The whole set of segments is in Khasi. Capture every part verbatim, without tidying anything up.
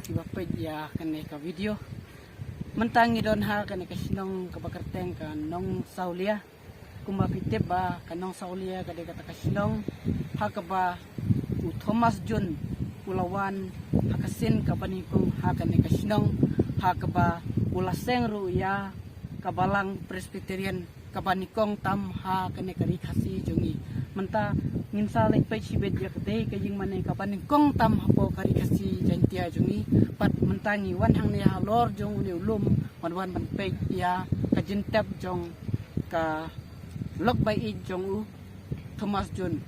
Kiba peit ïa kane ka video. Mynta ngi don ha kane ka shnong kaba kyrteng ka Nongsawlia. Kumba phi tip ba ka Nongsawlia ka dei kata ka shnong ha kaba u Thomas Jones u la wan ha ka sien kaba nyngkong ha kane ka shnong, ha kaba u la seng ruh ïa ka balang Presbyterian kaba nyngkong tam ha kane ka ri Khasi jong ngi. Mynta ngin sa leit peit shibit ïa katei ka ïingmane kaba nyngkong tam hapoh ka ri Khasi Jaiñtia jong ngi. Bad mynta ngi wan hangne halor jong une u lum, wan wan ban peit ïa ka jingtep jong ka lok ba ïeit jong u Thomas Jones.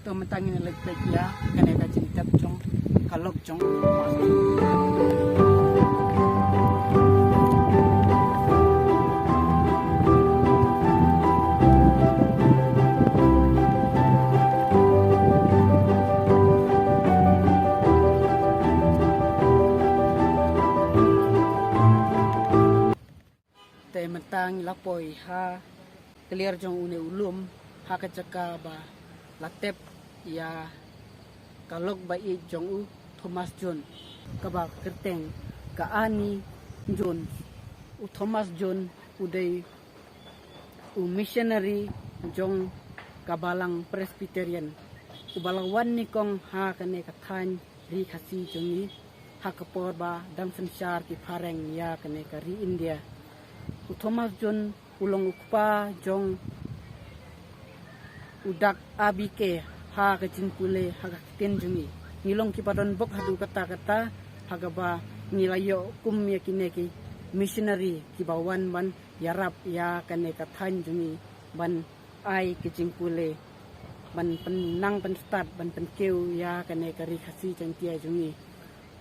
To mynta ngin leit peit ïa kane ka jingtep jong ka lok jong u Thomas Jones. Te mynta ngi la poi ha kliar jong une u lum, ha ka jaka ba la tep ïa ka lok ba ïeit jong u Thomas Jones, kaba kyrteng ka Annie Jones. U Thomas Jones u dei u missionary jong ka balang Presbyterian, uba la wan nyngkong ha kane ka thaiñ ri Khasi jong ngi, ha ka por ba dang synshar ki phareng ïa kane ka ri India. U Thomas Jones u long u kpa jong u dak A B K ha ka jingpule ha ka ktien jong ngi. Ngi long kiba don bok haduh katta katta, ha kaba ngi la ïoh kum ïa kine ki missionary kiba wan ban ïarap ïa kane ka thaiñ jong ngi ban ai ka jingpule, ban pynnang pynstad, ban pynkiew ïa kane ka ri Khasi Jaiñtia jong ngi.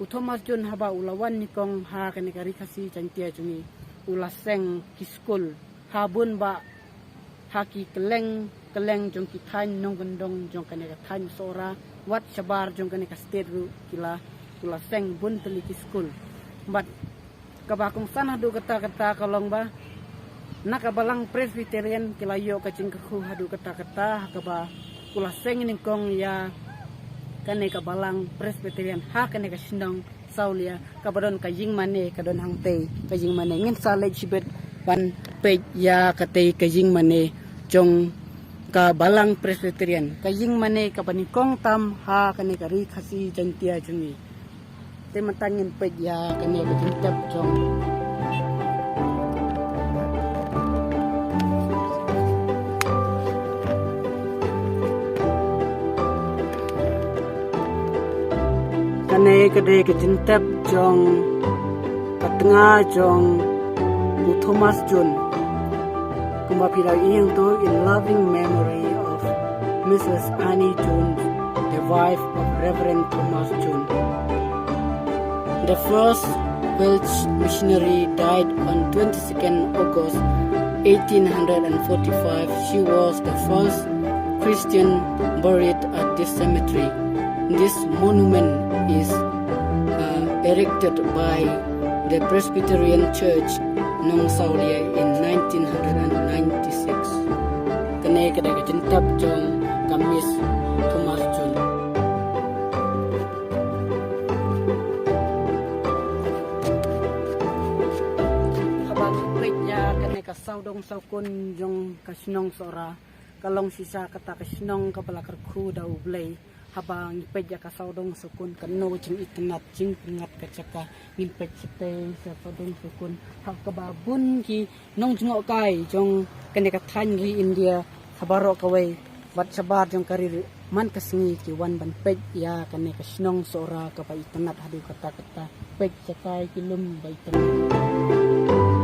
U Thomas Jones haba u la wan nyngkong ha kane ka ri Khasi Jaiñtia jong ngi, u la seng ki skul ha bun bah, ha ki kylleng kylleng jong ki thaiñ nongkyndong jong kane ka thaiñ Sohra, wat shabar jong kane ka state ruh ki la, u la seng bun tylli ki skul. Bad kaba kongsan haduh katta katta ka long ba na ka balang Presbyterian ki la ïoh ka jingkyrkhu haduh katta katta, ha kaba u la seng nyngkong ïa kane ka balang Presbyterian ha kane ka shnong Sawlia, kaba don ka ïingmane ka don hangtei, ka ïingmane. Ngin sa leit shibit ban peit ïa katei ka ïingmane jong ka balang Presbyterian, ka ïingmane kaba nyngkong tam ha kane ka ri Khasi Jaiñtia jong ngi. Te mynta ngin peit ïa kane ka jingtep jong kane ka dei ka jingtep jong ka tnga jong u Thomas Jones. Kumba phi la ïohi hangto, "In loving memory of Missus Annie Jones, the wife of Reverend Thomas Jones." The first Welsh missionary died on twenty-second August eighteen forty-five. She was the first Christian buried at this cemetery. This monument is, uh, erected by the Presbyterian Church Nongsawlia in nineteen ninety-six. Kane ka dei ka jingtep jong ka Miss Thomas Jones. Haba ngi peit ïa kane ka sawdong sawkun jong ka shnong Sohra, ka long shisha kata ka shnong kaba la kyrkhu da U Blei. Haba ngi peit ïa ka sawdong sawkun, kano ka jingitynnad jingpyngngad ka jaka. Ngin peit shatei sha sawdong sawkun, ha kaba bun ki nongjngohkai jong kane ka thaiñ ri India, ha baroh kawei, bad shabar jong ka ri ruh, man ka sngi ki wan ban peit ïa kane ka shnong Sohra kaba itynnad haduh katta katta. Peit shatai ki lum ba itynnad.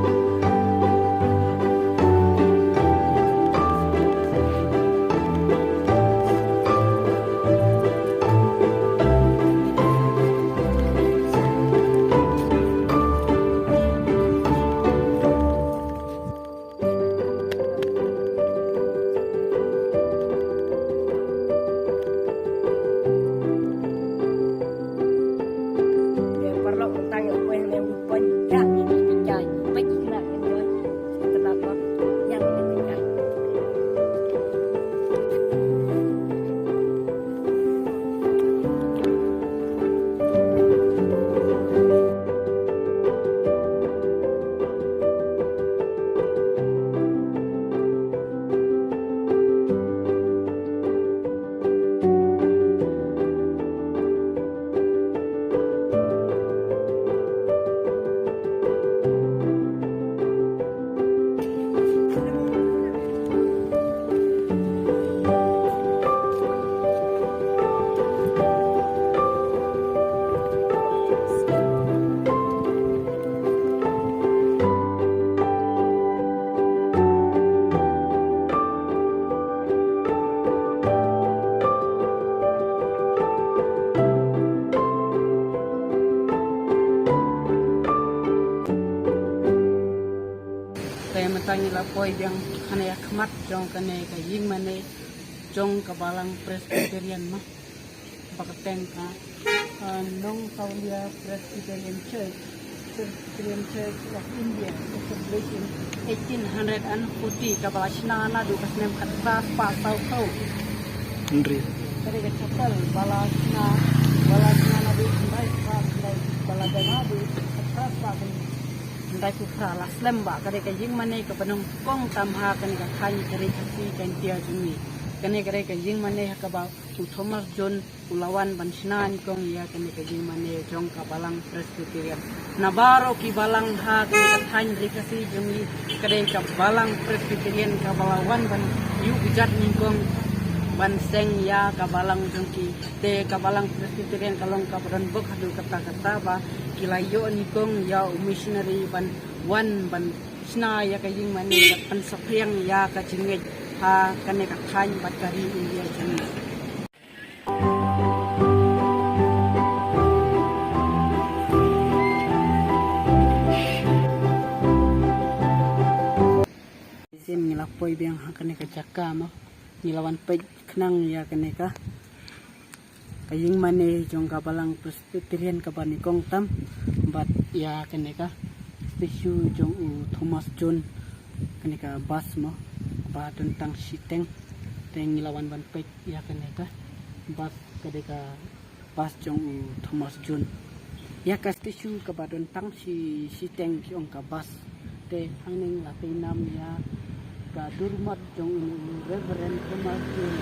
Poi biang hane ïa khmat jong kane ka ïing mane jong ka Balang Presbyterian ma. Ba ka teng ka, uh, Nongtawlia Presbyterian Church, Presbyterian Church of India, established in eighteen hundred and forty, kaba la shna naduh ka snem khatphra spah saw phew. Hynrei ka dei ka chapel ba la shna, ba la shna naduh khyndai spah khyndai, ba la dep naduh khatphra spah khyndai phew phra, la slem bha. Ka dei ka ïing mane kaba nyngkong tam ha kane ka thaiñ ka ri Khasi Jaiñtia jong ngi. Kane ka dei ka ïing mane ha kaba u Thomas Jones u la wan ban shna nyngkong ïa kane ka ïing mane jong ka Balang Presbyterian. Na baroh ki balang ha kane ka thaiñ ri Khasi jong ngi, ka dei ka Balang Presbyterian kaba la wan ban ïuh kjat nyngkong ban seng ïa ka balang jong ki. Te ka Balang Presbyterian ka long kaba don bok haduh katta katta ba ki la ïoh nyngkong ïa u missionary ban wan ban shna ïa ka ïing mane ban pynsaphriang ïa ka jingngeit ha kane ka thaiñ bad ka ri India jong ngi. Sien ngi la poi biang ha kane ka jaka mo. Ngi la wan peit khnang ïa kane ka, ka ïing mane jong ka Balang Presbyterian kaba nyngkong tam, bad ïa kane ka statue jong u Thomas Jones, kane ka bust mo, ba don tang shiteng. Te ngi la wan ban peit ïa kane ka bust, ka dei ka bust jong u Thomas Jones. Ïa ka statue kaba don tang shi, shiteng ki ong ka bust. Te hangne la pynam ïa ka dur mat jong u Reverend Thomas Jones.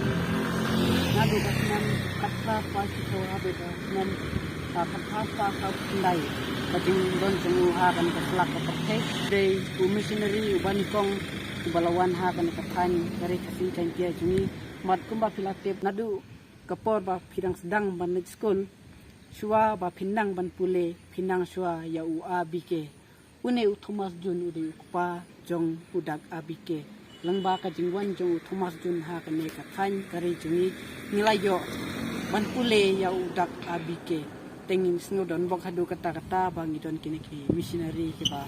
Naduh ka snem khatphra spah shiphew haduh ka snem, ah, khatphra spah saw khyndai, ka jingdon jong u ha kane ka slap ka pyrthei. Dei u missionary uba nyngkong uba la wan ha kane ka thaiñ ka ri Khasi Jaiñtia jong ngi. Bad kumba phi la tip, naduh ka por ba phi dang sdang ban leit skul, shuwa ba phin nang ban pule, phin nang shuwa ïa u A B K. Une u Thomas Jones u dei u kpa jong u Dak A B K. Lyngba ka jingwan jong u Thomas Jones ha kane ka thaiñ ka ri jong ngi, ngi la ïoh ban pule ïa u Dak A B K. Te ngin sngew don bok haduh katta katta ba ngi don kine ki missionary kiba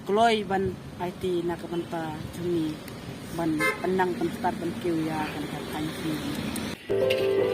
kloi ban aiti na ka bynta jong ngi ban pynang pynstad ban kiew ïa kane ka thaiñ jong ngi.